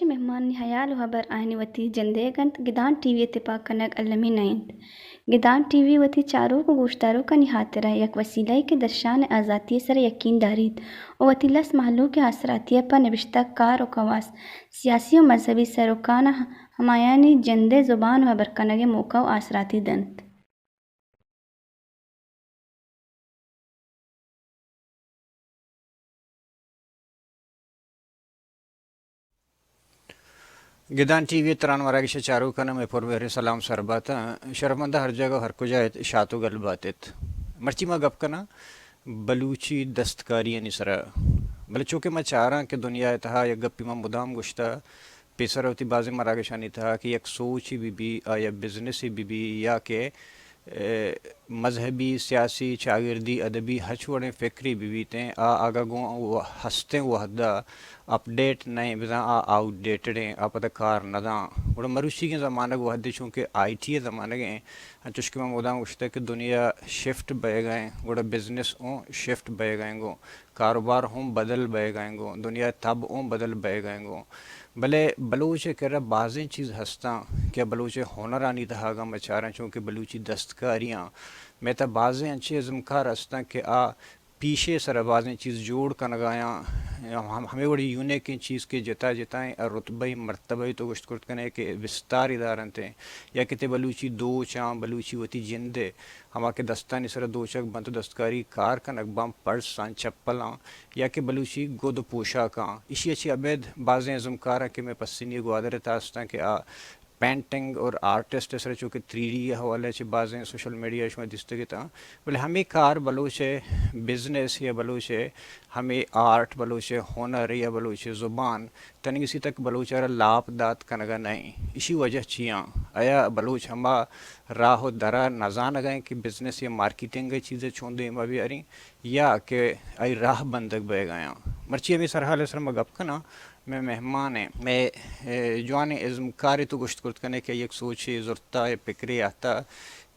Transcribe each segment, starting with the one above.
مہمانانی ہیال و ہبر آیانی وتی جندئیگ انت، گدان ٹی وی ء تپاک کنگ المی نہ انت۔ گدان ٹی وی وتی چاروک و گوشداروکانی ہاترا یک وسیلہ یے کہ درشان آزاتی ء سرا یقین داریت و وتی لس مہلوک ء آسراتی ء پہ نبشتہ کار و کواس، سیاسی و مذہبی سروکاناں ہمایانی جندئے زبان و ہبر کنگ ء موقع و آسراتی دنت۔ گدان ٹی وی ء تران مراگش ء چاروکاناں مئے پرمہریں سلام سر بات انت۔ شرفمنداں ہر جاگہ و ہر کجا ات، شات و گل بات ات۔ مرچی ما گپ کناں بلوچی دستکاریانی سرا۔ بلے چونکہ ما چاراں کہ دنیا ء تہا یک گپے ما مدام گوشتہ، پیسر وتی بازیں مراگشانی تہا کہ یک سوچے بہ بی، آ یا بزنسے بہ بی، یا کہ، اے، مذہبی، سیاسی، چاگردی، ادبی ہچ وڑیں فکرے بہ بیتیں، آ اگاں گوں و-، ہستیں وہدا اپڈیٹ نہ ایں، بزاں آ آؤٹ ڈیٹڈ ایں، آ پدا کار نہ داں۔ گڑا مروچیگیں زمانگ وہدے چونکہ آئی ٹی ء زمانگ ایں، انچوش کہ من مدام گوشتگ کہ دنیا شفٹ بئیگا ایں، گڑا بزنس اوں شفٹ بئیگا ایں گوں۔ کاروبار ہوں بدل بئیگا ایں گوں، دنیا ء تب ہوں بدل بئیگا ایں گوں۔ بلے بلوچ ء کرا بازیں چیز ہستاں کہ بلوچ ء ہنرانی تہا اگاں ما چاراں، چونکہ بلوچی دستکاریاں مئے تہا بازیں انچیں ازمکار ہستاں کہ آ پیشے سرا بازیں چیز جوڑ کنگایاں، ہم-، ہمے وڑی یونیکیں چیز کہ جتا جتائیں رتبہ مرتبہ تو گوشت کرت کنے کہ بستاری دارنتیں، یا کہ تے بلوچی دوچاں، بلوچی وتی جندے ہما کہ دستانی سرا دوچگ بنت و دستکاری کار کنگ بنت، پرساں، چپلاں، یا کہ بلوچی گد و پوشاکاں۔ ایشی ء چہ ابید بازیں ازمکاراں کہ مئے پسنی گوادر ء تہا استاں کہ آ پینٹنگ اور آرٹسٹ ء سرا چونکہ تھری ڈی ء حوالہ ء چہ بازیں سوشل میڈیا ء شما دیستگ اتاں، بلے ہمے کار بلوچ ء بزنس یا بلوچ ء ہمے آرٹ، بلوچ ء ہنر یا بلوچ ء زبان تنیگہ سی تک بلوچ ء را لاپ دات کنگ ء نہ ایں۔ ایشی وجہ چی آں؟ آیا بلوچ ہما راہ و در ء نہ زانگ ء انت کہ بزنس یا مارکیٹنگ ء چیز ء چون دیم ء بیاریں، یا کہ آئی راہ بندگ بئیگ ء آں؟ مرچی ہمے سرحال ء سر ما گپ کناں، مئے مہمان ء مئے، اے، جوانیں ازمکارے تو گوشت کرت کنے کہ یک سوچے زرتا، یک پکرے آتا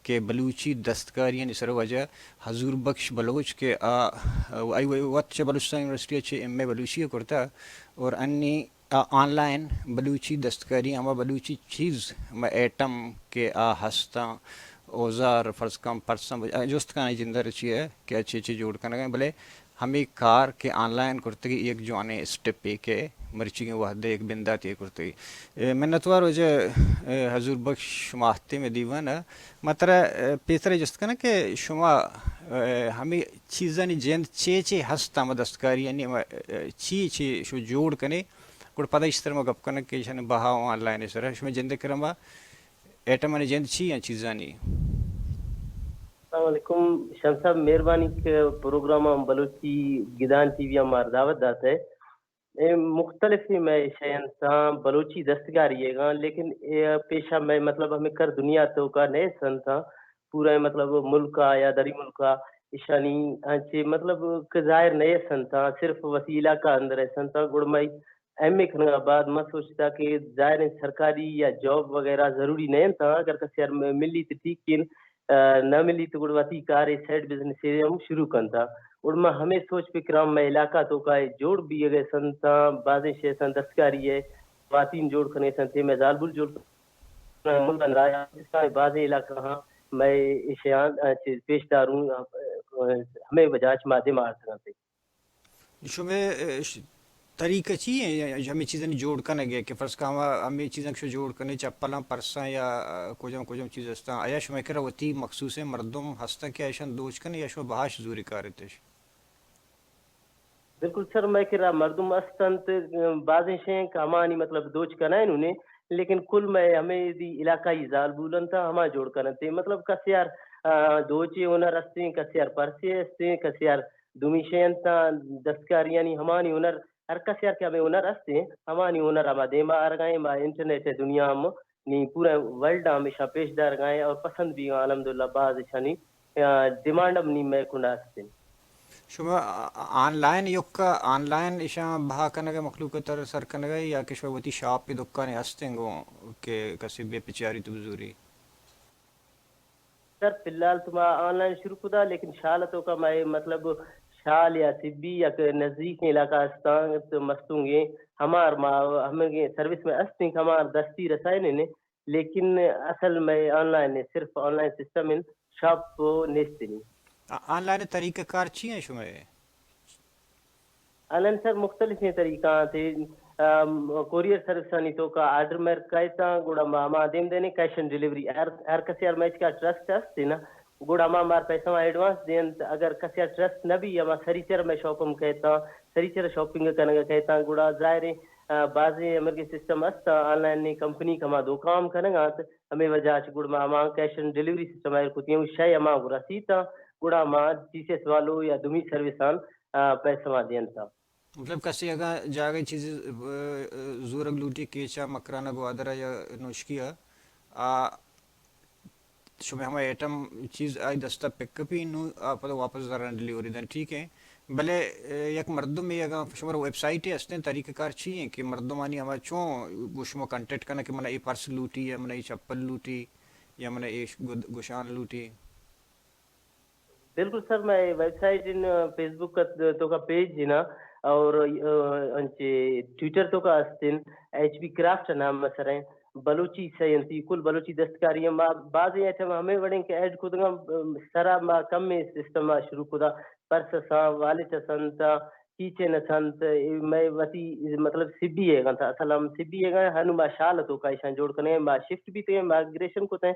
کہ بلوچی دستکاریانی سر واجہ حضور بخش بلوچ کہ آ، آئی وت چہ بلوچستان یونیورسٹی ء چہ ایم اے بلوچی ء کرتا اور انی آ، آن لائن بلوچی دستکاری، ہما بلوچی چیز، ہما ایٹم کہ آ ہستاں، اوزار، فرض کن پرساں، آ، جست کناں جندر چی ہے کہ اچھے اچھے جوڑ کنگ ء، بلے ہمے کار کہ آن لائن کرتگی یک جوانیں اسٹیپے کہ مرچیگیں وہد ء یک بنداتے کرتگی۔ اے، منتوار واجہ، اے، حضور بخش شما ہستے میں دیوان ء۔ ما ترا، اے، پیسر جست کناں کہ شما، اے، ہمے چیزانی جند چے چے ہستاں، ہما دستکاری یعنی ہما، اے، چی چی شو جوڑ کنے، گڑا پدا ایشتر ما گپ کنگ کہ ایشانی بہا اوں آن لائن سر شما جند کرما ایٹمانی جند چی ہیں چیزانی؟ السلام علیکم شمس صاحب، مہربانی کہ پروگرام ہم بلوچی گدان ٹی وی ہم مار دعوت داتا ہے۔ اے مختلف ہی میں شیئن تاں بلوچی دستکاری ہے گاں، لیکن اے پیشہ میں مطلب ہمیں کر دنیا تو کا نئے سن تھا، پورا مطلب ملک آ یا دری ملک آ ایشانی انچے مطلب کہ ظاہر نئے سن تھا، صرف وتی علاقہ اندر ہے سن تھا۔ گڑ میں ایم اے کنگ ء بعد ما سوچتا کہ ظاہر انت سرکاری یا جاب وغیرہ ضروری نہ انت، اگر کسے یار م-، ملی تو ٹھیک کن، آ، نہ ملی تو گڑا وتی کارے سائیڈ بزنس ہم شروع کنتا۔ گڑا ما ہمے سوچ پکراں مئے علاقہ تو کا جوڑ بیگ ء سنتا، بازیں شے سن دستکاری ہے، خواتین جوڑ کنے سنتے، مئے زالبول جوڑ کنے، ملک اندر آیا، پاکستان بازیں علاقہ ہاں مئے ایشیان، آ، چیز پیش داروں، آ، آ، ہمے وجہ چ ما دیم آرتگ انت۔ شمئے، اے، ش-، طریقہ چی ہے ہمیں چیزانی جوڑ کنگ ہے کہ فرض کن ہما ہمیں چیزاں کہ شو جوڑ کنے چپلاں پرساں یا، آ، کجام کجام چیز ہستاں، آیا شمئے کرا وتی مخصوصیں مردم ہستاں کہ ایشان دوچ کنے یا شما بہاش زوری کارتش؟ بالکل سر، مئے کرا مردم است انت، بازیں شے کہ ہمانی مطلب دوچ کنائینوں نے، لیکن کل مئے ہمے دی علاقائی زالبول انت، ہما جوڑ کننت۔ مطلب کسے یار، آ، دوچے ہنر استیں، کسے یار پرسے استیں، کسے یار دومی شے انت، دستکاریانی ہمانی ہنر، ہر کسے یار کہ ہمے ہنر استیں، ہمانی ہنر ہما دیما آرگائیں، ما انٹرنیٹ دنیا ہم نی پورا ورلڈ ہم اشاں پیش دارگائیں اور پسند بھی الحمدللہ باز اشانی، آ، ڈیمانڈ ہم نی مئے کنڈا استیں۔ شما آ-، آن لائن یکا، آن لائن اشاں بہا کنگ ء مخلوق ء تر سر کنگ ء یا کہ شما وتی شاپ پہ دکانے ہستیں گوں کہ کسے بے پچاری تو بزوری؟ سر، فی الحال تو ما آن لائن شروع کدا، لیکن شال تو کا مئے مطلب شال یا سبی یا کہ نزدیک علاقہ ہستاں تو مستونگیں ہمار ما ہمے سروس میں استیں کہ ہمار دستی رسائن نے، لیکن اصل میں آن لائن نے، صرف آن لائن سسٹم ان، شاپ تو نیستنی۔ آ-، آن لائن طریقہ کار چی ہیں شمے؟ آن لائن سر مختلفیں طریقہ آں تے، ام، کوریئر سروسانی توکا آرڈر مر کایتاں، گڑا ما ہما دیم دینے، کیش آن ڈیلیوری۔ ہر، ہر کسے ہر میچ کا ٹرسٹ ہستے نا، گڑا ہما مار پیسہ ما ایڈوانس دینت۔ اگر کسے ٹرسٹ نہ بی، ہما سریچر میں شاپنگ کہتا، سریچر شاپنگ کنگا کہتا، گڑا ظاہر ہے، آ، بازیں امرگیں سسٹم ہستا، آن لائن کمپنی کما دو کام کنگا، ہمے وجہ چ گڑا ما ہما کیش آن ڈیلیوری سسٹم آئر کتی ہوں، شے ہما گڑا رسیتا، گڑا ما ٹی سی ایس والو یا دومی سروسان، آ، پیسہ ما دینتا۔ مطلب کسے اگاں جاگہ چیزے، آ، زورگ لوٹی کیچا مکرانہ گوادر یا نوشکی ء، آ، شمئے ہما ایٹم چیز آئی دستا پک اپی، نو آ پدا واپس زران ڈیلیوری دن، ٹھیک ہے۔ بلے، آ، یک مردمے اگاں شمارا ویب سائٹے ہستیں، طریقہ کار چی ہیں کہ مردمانی ہما چون گو شما کانٹیکٹ کنن کہ منا اے پرس لوٹی یا منا اے چپل لوٹی یا منا اے ش-، گد-، گشان لوٹی؟ بالکل سر، مئے ویب سائٹ ان، فیس بک ء توکا پیج ان اور، آ، انچے ٹویٹر توکا استن، ایچ بی کرافٹ نام ء سر ہیں، بلوچی سینتی کل بلوچی دستکاری ہیں۔ ما بازیں آئٹم ہمے وڑیں کہ ایڈ کدگاں، سرا ما کمیں سسٹم ء شروع کدا، پرس اساں، والٹ اسنت، کی چین اسنت، اے مئے وتی مطلب سبی ہے گنتا، اصل ہم سبی ہے گا، ہنو ما شال توکا ایشاں جوڑ کنے، ما شفٹ بیتے، مائگریشن کتے،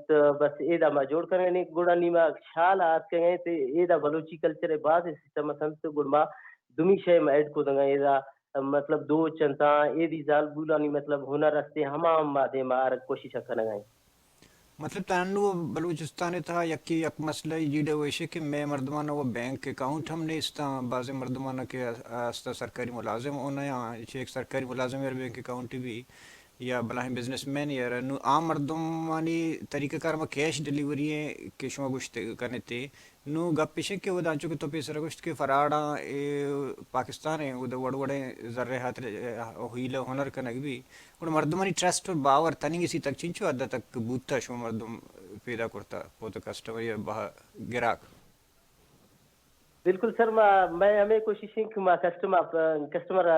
تو بس ایدا ما جوڑ کنگا نی، گڑا نی ما شال آتکگیں تے ایدا بلوچی کلچر ء باز سسٹم اسنت، گڑا ما دومی شے ما ایڈ کودنگا ایدا، مطلب دوچ انتاں، ایدی زالبولانی مطلب ہنر استے، ہما ہم ما دیما آرگ کوشش کنگا ہیں۔ مطلب تانو بلوچستان تہا یکی یک مسئلہ جیڑہ ویشے کہ مئے مردمان و بینک اکاؤنٹ ہم نیستاں، بعض مردمان کہ استا سرکاری ملازم ہونا یا چہ یک سرکاری ملازم ء بینک اکاؤنٹ بی، یا بلاہیں بزنس مین یا را۔ نو آ مردمانی طریقہ کار ما کیش ڈیلیوری ہیں کہ شما گوشت کنتے۔ نو گپ اش کہ وہ دانچو کہ تو پیسر گوشت کہ فراڈاں اے پاکستان ہیں، وہ وڑ وڑیں ذرے ہاتر ہیلہ ہنر کنگ بی۔ گڑا مردمانی ٹرسٹ اور باور تننگ اسی تک چنچو حد تک بوتا شما مردم پیدا کرتا پوت کسٹمر یا بہ گراک؟ بالکل سر، ما، مئے ہمے کوشش ایں کہ ما کسٹمر، کسٹمر ء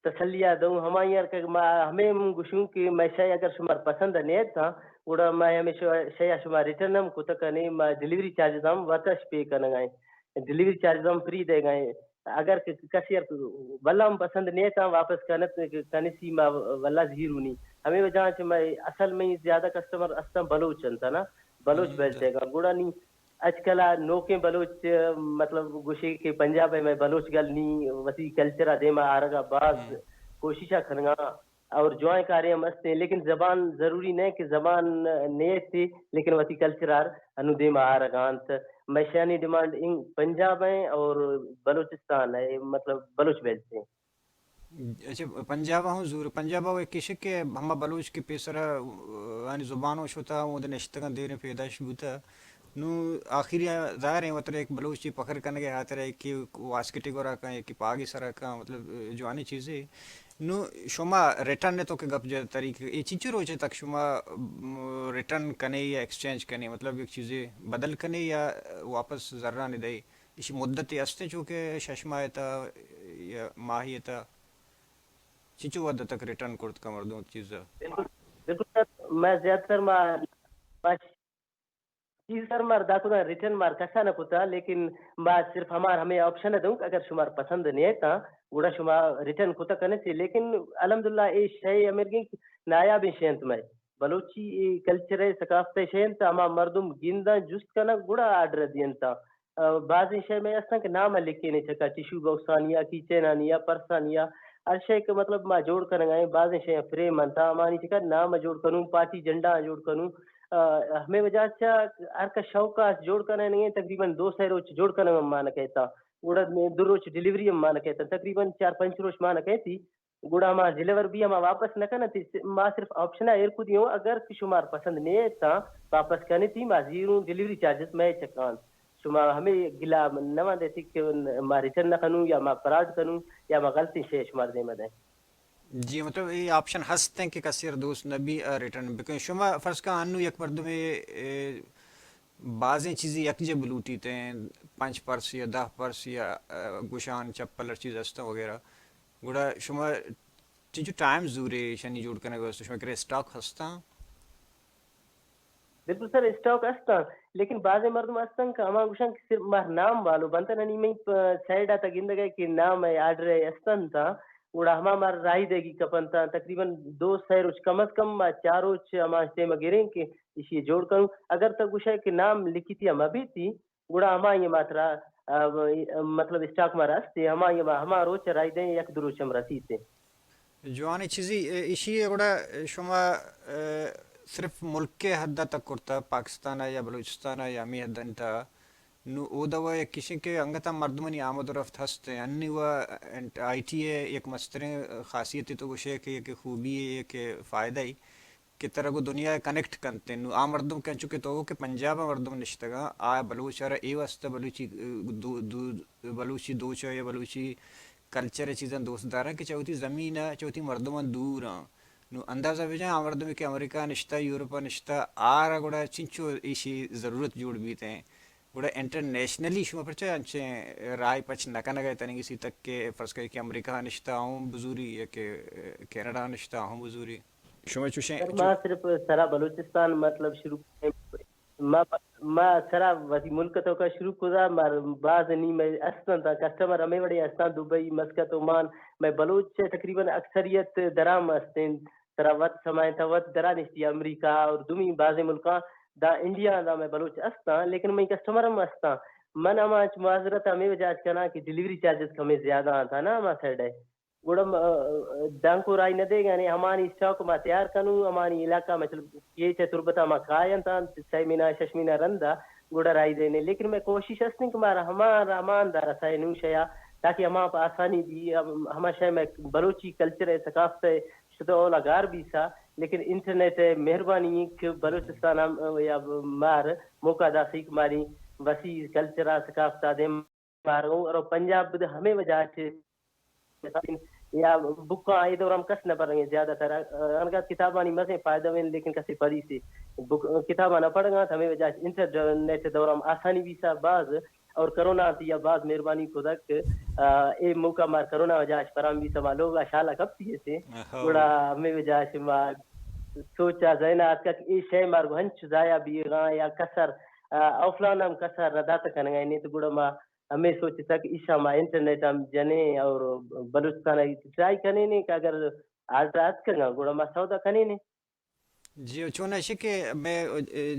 تسلی ء دوں، ہمائی ء کہ ما ہمے ہم گوشوں کہ مئے شے اگر شمار پسند نیت ہاں، گڑا ما ہمے شے، شے ء شما ریٹرن ہم کت کنے، ما ڈیلیوری چارجز ہم وتش پے کنگا ایں، ڈیلیوری چارجز ہم فری دیگا ایں۔ اگر کہ کسی ء ولا ہم پسند نیت ہاں، واپس کنت، کنسی ما ولا زیرونی۔ ہمے وجہ چہ مئے اصل میں زیادہ کسٹمر استاں بلوچ انت نا، بلوچ بیلٹ دیگا۔ گڑا نی اج کل ء نوکیں بلوچ، مطلب، گوشی کہ پنجاب ء مئے بلوچ گل نی وتی کلچر ء دیما آرگ ء باز کوشش ء کنگا اور جوائیں کارے ہم استیں، لیکن زبان ضروری نہ کہ زبان نیتی، لیکن وتی کلچر ء انو دیما آرگ ء انت۔ مئے شانی ڈیمانڈ ان پنجاب ء اور بلوچستان ء، مطلب، بلوچ بیلٹ ء۔ اچھا، پنجاب ء ہوں زور، پنجاب ء ایک کشک کہ ہما بلوچ کے پیسرا، آ، آنی زبان و شتا، اود نشتگاں دیر پیدائش بوتا۔ نو آخری ظاہر ہیں وتر ایک بلوچ چی پکر کنگے ہاتر ہے کہ واسکٹی گورا کن، کہ پاگی سرا کن، مطلب، جوانی چیزے۔ نو شما ریٹرن تو کہ گپ جا طریقے، اے چنچو روچے تک شما، م، ریٹرن کنے یا ایکسچینج کنے، مطلب، ایک چیزے بدل کنے یا واپس زرانی دے؟ ایشی مدتے ہستیں چو کہ شش ماہ تا یا ماہی تا؟ چنچو وھد تک ریٹرن کرت کن مردم چیز ء؟ بالکل، بالکل سر، میں زیادہ تر ما، ما چیز سر مار دا کتا ریٹرن مار کسا نہ کتا، لیکن ما صرف ہمار ہمیں آپشن دوں کہ اگر شمار پسند نہیں ہے تا گڑا شما ریٹرن کتا کنے سی، لیکن الحمدللہ اے شے امرگیں نایابیں شے انت مئے بلوچی اے کلچر ء ثقافت ء شے انت، ہما مردم گنداں جست کناں گڑا آرڈر دینت۔ آ، بازیں شے مئے استاں کہ نام ء لکھینے چکا، ٹشو باکسانی یا کی چینانی یا پرسانی یا ہر شے کہ مطلب ما جوڑ کنگا ایں، بازیں شے فریم انت، ہمانی چکا نام ء جوڑ کنوں، پارٹی جھنڈا جوڑ کنوں۔ آ، ہمیں وجہ چا ہر کا شوق ء جوڑ کنگ ایں، تقریباً دو سے روچ جوڑ کنگ ہم مان کہتا، گڑا دو روچ ڈیلیوری ہم مان کہتا، تقریباً چار پنچ روچ مان کہتی۔ گڑا ہما ڈیلیور بی ہما واپس نہ کنت، ما صرف آپشن ء ایر کدی ہوں، اگر کہ شمار پسند نیت تاں واپس کنتی، ما زیروں ڈیلیوری چارجز مئے چکان۔ شما ہمے گلا نہ مان دیتی کہ ما ریٹرن نہ کنوں یا ما فراڈ کنوں یا ما غلطیں شے شمار دیما دیں۔ جی، مطلب، اے آپشن ہست ہیں کہ کسی ار دوست نہ بی، آ، ریٹرن بکن۔ شما فرض کن انو یک مردمے، اے، بازیں چیزی یک جب لوٹیت ہیں، پنچ پرس یا دہ پرس یا، آ، گشان، چپل، ہر چیز ہستاں وغیرہ۔ گڑا شما چنچو ٹائم زورے ایشانی جوڑ کنگ ءِ واستہ؟ شما کرا اسٹاک ہستاں؟ بالکل سر، اسٹاک ہستاں، لیکن بازیں مردم ہستاں کہ ہما گوشاں کہ صرف مار نام والو بنت، ننی مئی پ-، سائیڈ ءَ تا گندگ ءَ کہ نام ءِ آرڈر ءَ ہستاں تا، گڑا ہما مار راہی دئیگی کپنت تا، تقریباً دو سئے روچ، کم از کم ما چار روچ ہما ٹائم ءَ گریں کہ ایشی ءَ جوڑ کنوں۔ اگر تو گوشئے کہ نام لکھتی ہم ابیتی، گڑا ہمائی ما ترا، آ، مطلب اسٹاک مارا ہستے، ہمائی ما ہما روچ راہی دیں، یک دو روچ ہم رسیتے۔ جوانیں چیزے، اے، ایشی ءَ گڑا شما، اے، صرف ملک ءِ حد ءَ تک کرتہ، پاکستان ءَ یا بلوچستان ءَ یا ہمے حد ءَ تھا۔ نوں اودا و یک کشیں کہ انگت ہم مردمانی آمد و رفت ہست انت۔ انی و انٹ-، آئی ٹی ءِ یک مستریں خاصیتے تو گوشے کہ یک خوبی ءِ، یک فائدہ ءِ کہ ترا گوں دنیا ءَ کنیکٹ کنت۔ نوں آ مردم کہ انچو کہ تو کہ پنجاب ءَ مردم نشتگاں، آ بلوچ ءَ را اے واسطہ بلوچی، دو، دو، بلوچی دوچ ءَ یا بلوچی کلچر ءِ چیزاں دوست داراں کہ چہ وتی زمین ءَ، چہ وتی مردماں دور آں۔ نوں اندازہ بجن، آ مردمے کہ امریکہ ءَ نشتہ، یورپ ءَ نشتہ، آ را گڑا چنچو ایشی ضرورت جوڑ بیت ایں۔ گڑا انٹرنیشنلی شما پرچا انچیں راہ پچ نہ کنگ ءَ تنیگی سی تک کہ فرض کرے کہ امریکہ ءَ نشتہ ہوں بزوری یا کہ کینیڈا ءَ نشتہ ہوں بزوری؟ شما چوشیں سر، ما صرف سرا بلوچستان مطلب شروع ما، ما سرا وتی ملک ءِ توکا شروع کتا، ما باز نی مئے استاں تا کسٹمر ہمے وڑے استاں، دبئی، مسقط، عمان، مئے بلوچ تقریباً اکثریت درام استیں، ترا وت سمائیں تا وت درا نشتی امریکہ اور دومی بازیں ملکاں، دا انڈیا دا مئے بلوچ استاں، لیکن مئے کسٹمر ہم استاں۔ من ہما انچ معذرت ہمے وجہ اچ کناں کہ ڈیلیوری چارجز کمے زیادہ آں تا نا ہما سائیڈ ءَ۔ گڑا م-، دانکو راہی نہ دیگ ءَ نے، ہمانی اسٹاک ما تیار کنوں، ہمانی علاقہ مطلب کیچ ءِ تربت ءَ ما کاینت، سئے مہینہ، شش مہینہ رند ءَ گڑا راہی دینے۔ لیکن مئے کوشش است کہ مارا ہما رامان دار سئے نوں شیا، تاکہ ہما پہ آسانی بی، ہم-، ہما شے مئے بلوچی کلچر ءِ ثقافت ءِ شتہ اولا گار بیسا۔ لیکن انٹرنیٹ ءِ مہربانی کہ بلوچستان ہم یا مار موقع داسی کہ ماری وسی کلچر ءِ ثقافت ءَ دیم مارو اور پنجاب بد ہمے وجہ چہ یا بکاں اے دور ہم کس نہ برنگے زیادہ تر۔ انگت کتابانی مزیں فائدہ وین، لیکن کسے پری سے بک-، کتاباں نہ پڑھگاں، ہمے وجہ چہ انٹرنیٹ دور ہم آسانی بیسا باز اور کرونا تی یا باز مہربانی کدک، آ، اے موقع مار کرونا وجہ چ پرام بیسا ما لوگ شالا کپتی سے۔ گڑا ہمے وجہ چ ما سوچا ذہن آتکا کہ اے شے مار گو ہنچ ضائع بیغاں یا کسر، آ، آفلان ہم کسر نہ دات کنگا نے تو گڑا ما ہمے سوچتگ ایشاں ما انٹرنیٹ ہم جنیں اور بلوچستان ءَ ٹرائی کنینے کہ اگر آرڈر اتکگاں گڑا ما سودا کنینے۔ جی، چون ایشی کہ مئے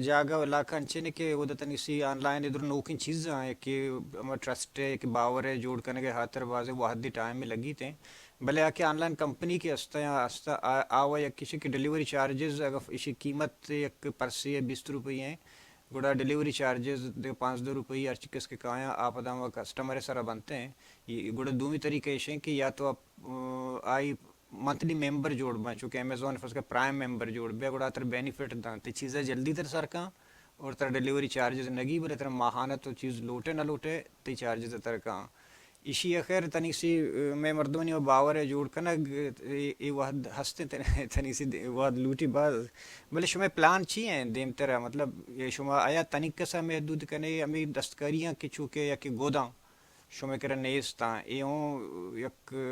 جاگہ و علاقہ انچیں کہ اودا تنیسی آن لائن ادھر نوکیں چیز آں کہ ہما ٹرسٹ ہے کہ باور ہے جوڑ کنگ ءِ خاطر بازیں وہدی ٹائم لگیت ایں۔ بلے آ کہ آن لائن کمپنی کہ است یا است آ، آ و یک ایشی کہ ڈیلیوری چارجز اگر ایشی قیمت یک پرسے بیست روپی ہیں، گڑا ڈیلیوری چارجز دے پانزدہ روپی ہر چی کس کہ کایاں، آ پدا ہما کسٹمر ءِ سرا بنت ایں۔ یہ گڑا دومی طریقہ ایش ایں کہ یا تو آپ، آ، آئی منتھلی ممبر جوڑ بیں، چونکہ امیزون فرض کر پرائم ممبر جوڑ بیں، گڑا تر بینیفٹ داں، تی چیزا جلدی تر سر کاں اور تر ڈیلیوری چارجز نگی، بلے تر ماہانہ تو چیز لوٹے نہ لوٹے، تی چارجز تر کاں۔ ایشی ءَ خیر تنیسی، اے، مئے مردمانی و باور ءَ جوڑ کنگ، اے، اے وہد ہست انت، تن-، تنیسی دے-، وہد لوٹی باز۔ بلے شمئے پلان چی انت دیمترا؟ مطلب، اے شما آیا تنیگ کسا محدود کنے، ہمے دستکاریاں کہ چوکہ یا کہ گوداں شمئے کرا نیستاں؟ اے اوں یک، اے،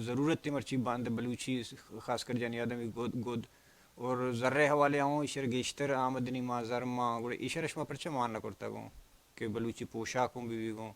ضرورت مرچی باند بلوچی، خاص کر جنی آدمی گود، گود اور زر ءِ حوالے ءَ ہوں ایشر گیشتر آمدنی ماں، زر ماں، گڑا ایشر شما پرچہ مان نہ کرتگ اوں کہ بلوچی پوشاک اوں بہ بیگ اوں؟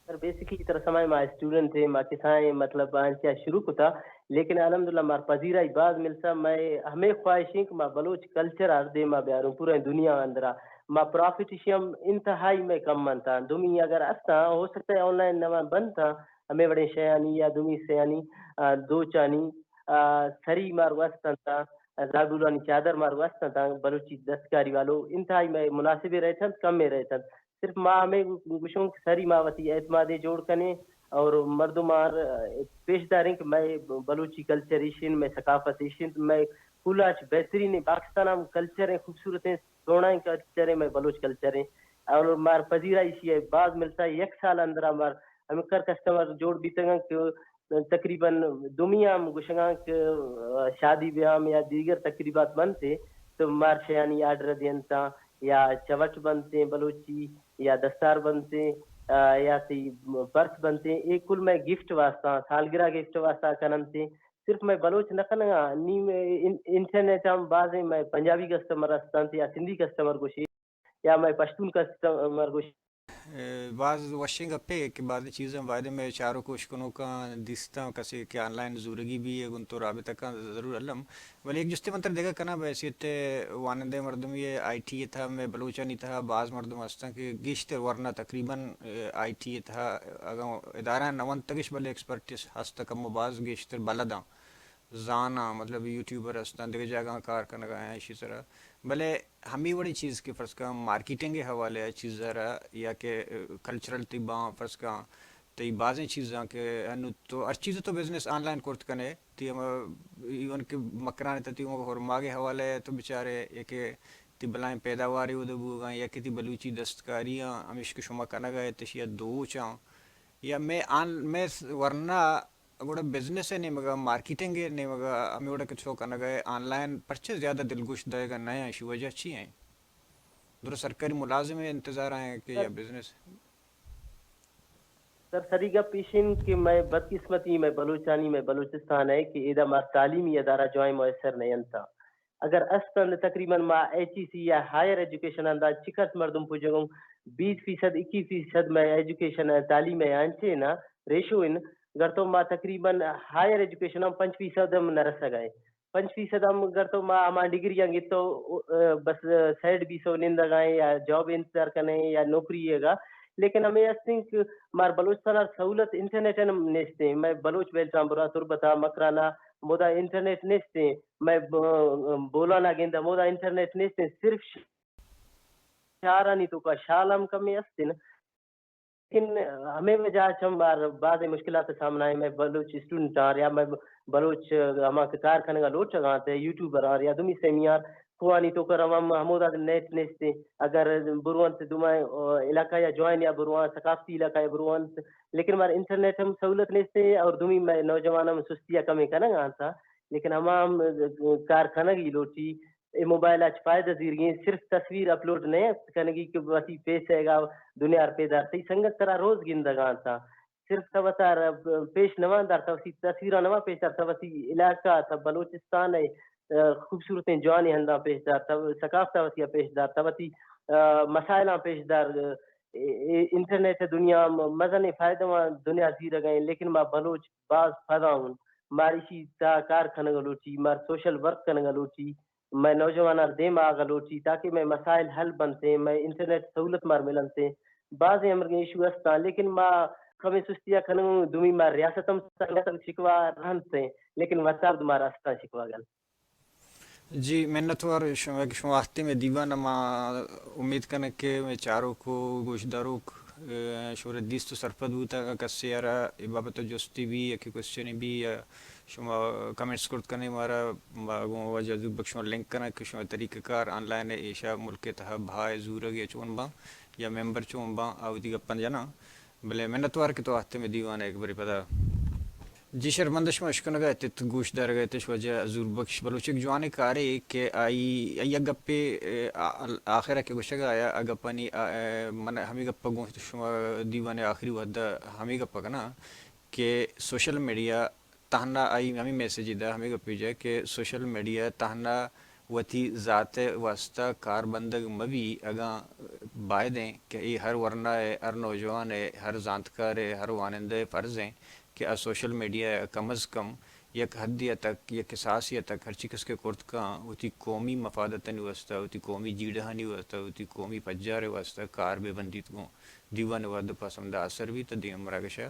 سر، بیسکلی ترا سمائے ما اسٹوڈنٹ ایں، ما کسائیں مطلب آنچیا شروع کتا، لیکن الحمدللہ مار پذیرائی باز ملسا۔ مئے ہمے خواہش ایں کہ ما بلوچ کلچر ہر دیما بیاروں پورا دنیا اندرا۔ ما پرافٹ ایشی ہم انتہائی مئے کم انتاں۔ دومی اگر استاں، ہو سکتا ہے آن لائن نواں بنتاں، ہمے وڑیں شیانی یا دومی سیانی، آ، دوچانی، آ، سری مارو استنت، آ، زاگولانی چادر مارو استنت، آ، بلوچی دستکاری والو انتہائی مئے مناسبے رہتنت، کمے رہتنت۔ صرف ما ہمے گوشوں کہ سری ما وتی اعتمادے جوڑ کنیں اور مردم آر پیش داریں کہ مئے بلوچی کلچر ایشن، مئے ثقافت ایشن، مئے پولاچ بہترین پاکستان ہم کلچر ہیں، خوبصورت ہیں، سوہنائیں کلچر ایں، مئے بلوچ کلچر ایں۔ اور مار پذیرائی ایشی ءَ باز ملتا ہے، یک سال اندرا مار ہمکر کسٹمر جوڑ بیتگاں کہ تقریباً دومی ہم گوشگاں کہ، آ، شادی بیام یا دیگر تقریبات بنتے تو مار شیانی آرڈر دینتاں یا چوٹ بنتے بلوچی یا دستار بنتے آ، یا تئی برتھ بنتیں، اے کل مئے گفٹ واسطہ، سالگرہ گفٹ واسطہ کننتیں۔ صرف مئے بلوچ نہ کنگا، نی مئے ان-، انٹرنیٹ ہم بازیں مئے پنجابی کسٹمر ہستنت یا سندھی کسٹمر گوشی یا مئے پشتون کسٹمر گوشی۔ اے، باز وشیں گپے کہ بازیں چیزاں بایدیں مئے چاروک و اشکنوکاں دیستاں، کسے کہ آن لائن زورگی بی اے گوں تو رابطہ کن ضرور الم۔ بلے یک جستے من ترا دگہ کناں، بہ حیثیت وانندہ مردمی ء، آئی ٹی ء تہا، مئے بلوچانی تہا باز مردم ہستاں کہ گیشتر ورنا تقریباً، اے، آئی ٹی ء تہا اگاں ادارہ نہ ونتگش، بلے ایکسپرٹس ہست کم و باز گیشتر بلداں، زاناں، مطلب یوٹیوبر ہستاں، دگہ جاگہاں کار کنگا ہیں ایشی سرا۔ بلے ہمے وڑیں چیز کہ فرض کن مارکیٹنگ ء حوالے ء چیز را یا کہ، اے، کلچرل تئی باں فرض کن تئی بازیں چیزاں کہ انو تو ہر چیز تو بزنس آن لائن کرت کنے، تئی ہما ایون کہ مکران تہ تئی ہما ہرماگ ء حوالہ ء تو بچارے، یا کہ تئی بلائیں پیداوارے اود بوگاں، یا کہ تئی بلوچی دستکاریاں ہمیش کہ شما کنگ ء ات، اشی ء دوچاں، یا مئے آن-، مئے س-، ورنا گڑا بزنس ء نیمگ ء، مارکیٹنگ ء نیمگ ء ہمے وڑ ء کہ تو کنگ ء آن لائن پرچہ زیادہ دلگوش دئیگ ء نہ ایں، اشی وجہ چی ایں؟ درست سرکاری ملازم ء انتظار ء ایں کہ یا بزنس؟ سر، سری گپ ایش انت کہ مئے بدقسمتی مئے بلوچانی، مئے بلوچستان ء کہ ادا ما تعلیمی ادارہ جوائیں میسر نہ انت۔ اگر است انت تقریباً ما ایچ ای سی یا ہائر ایجوکیشن اندا چکس مردم پجگوں، بیس فیصد، اکی فیصد مئے ایجوکیشن ء تعلیم ء انچیں نا ریشو ان، گر تو ما تقریباً ہائر ایجوکیشن ہم پنچ فیصد ہم نہ رسگ ء۔ پنچ فیصد ہم گر تو ما ہما ڈگری آں گتو، ا، بس، ا، سیڈ بیسو نندگائیں یا جاب انتظار کنیں یا نوکری ء گا۔ لیکن ہمیں استیں کہ مار بلوچستان ء سہولت انٹرنیٹ ء نیستیں۔ میں بلوچ بیلٹاں برا تربتا مکرانا مودا انٹرنیٹ نیستیں۔ میں ب-، بولانا گندا مودا انٹرنیٹ نیستیں۔ صرف شہرانی توکا شال ہم کمیں استیں۔ لیکن ہمے وجہ چم بار بازیں مشکلات سامنا ایں۔ مئے بلوچ اسٹوڈنٹ آں یا مئے بلوچ ہما کہ کار کنگا لوٹگا انت، یوٹیوبر آں یا دومی سیمی آں، کوہانی توکا رواں ہمودا نیٹ نیستیں۔ اگر برونت دوما علاقہ یا جوائن یا برواں ثقافتی علاقہ یا برونت، لیکن مار انٹرنیٹ ہم سہولت نیستیں اور دومی مئے نوجوان ہم سستی ء کمیں کنگا انت، لیکن ہما ہم کار کنگی لوٹی۔ اے موبائل اچ فائدہ زیرگیں، صرف تصویر اپلوڈ نہ کنگی کہ وتی پیسہ گا دنیا ء پیدار، تئی سنگت ترا روز گندگا انت۔ صرف تو وتا ر-، پیش نواں دار، تو وتی تصویراں نواں پیش دار، تو وتی علاقہ، تو بلوچستان ء، ا، خوبصورتیں جوانیں ہنداں پیش دار، تو ثقافت وتی پیش دار، تو وتی، ا، مسائلاں پیش دار۔ اے، اے انٹرنیٹ ء دنیا م-، مزنیں فائدہ واں دنیا زیرگ ء، لیکن ما بلوچ باز پدا اوں۔ مار ایشی تا کار کنگ لوٹی، مار سوشل ورک کنگ لوٹی۔ مئے نوجواناں دیم آغا لوٹی تاکہ مئے مسائل حل بنتیں، مئے انٹرنیٹ سہولت مار ملنتیں۔ بازیں امرگیں ایشو استاں، لیکن ما کمیں سستی ء کنوں، دومی ما ریاست ہم سنگت ہم شکوا رہنتیں، لیکن وتارد مار استاں شکوا گل۔ جی، منتوار شما کہ شما وقتی میں دیوان ما امید کنیں کہ میں چاروک و گوشداروک، اے، شور دیست و سرپد بوتا۔ اگر کسی ارا اے بابت جستی بھی یا کہ کوشچنی بھی یا شما کمنٹس کرت کنیں مارا، ما گوں واجہ زوربخش شما لنک کناں کہ شما طریقہ کار آن لائن ء ایشا ملک ء تہا بھا ء زورگ ء چون باں یا ممبر چون باں، آ وتی گپاں جناں۔ بلے منتوار کہ تو آتے میں دیوان ء یک برے پدا۔ جی شرمندہ شما اشکنگ ء اتت، گوش دارگ ء اتش واجہ زوربخش بلوچ یک جوانیں کارے کہ آئی، آئی یک گپے، آ-، آ-، آخر ء کہ گوشگ ء آیا، آ گپانی، آ، آ، من ہمے گپ ء گوں شما دیوان ء آخری وھد ء ہمے گپ ء کناں کہ سوشل میڈیا تہنا آئی ہمے میسج دا، ہمے گپے جا کہ سوشل میڈیا تہنا وتی ذات ء واستہ کار بندگ مہ بی، اگاں بایدیں کہ اے ہر ورنا ء، ہر نوجوان ء، ہر زانتکار ء، ہر وانندہ ء فرض ایں کہ آ سوشل میڈیا ء کم از کم یک حدے ء تک، یک کساسے ء تک ہرچی کس کہ کرت کاں وتی قومی مفادتانی واستہ، وتی قومی جیڑہانی واستہ، وتی قومی پجار ء واستہ کار بہ بندیت گوں دیوان ء وھد ء پس ہمدا اثر بیت ء دیم مراگش ء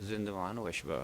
زندمان وش با۔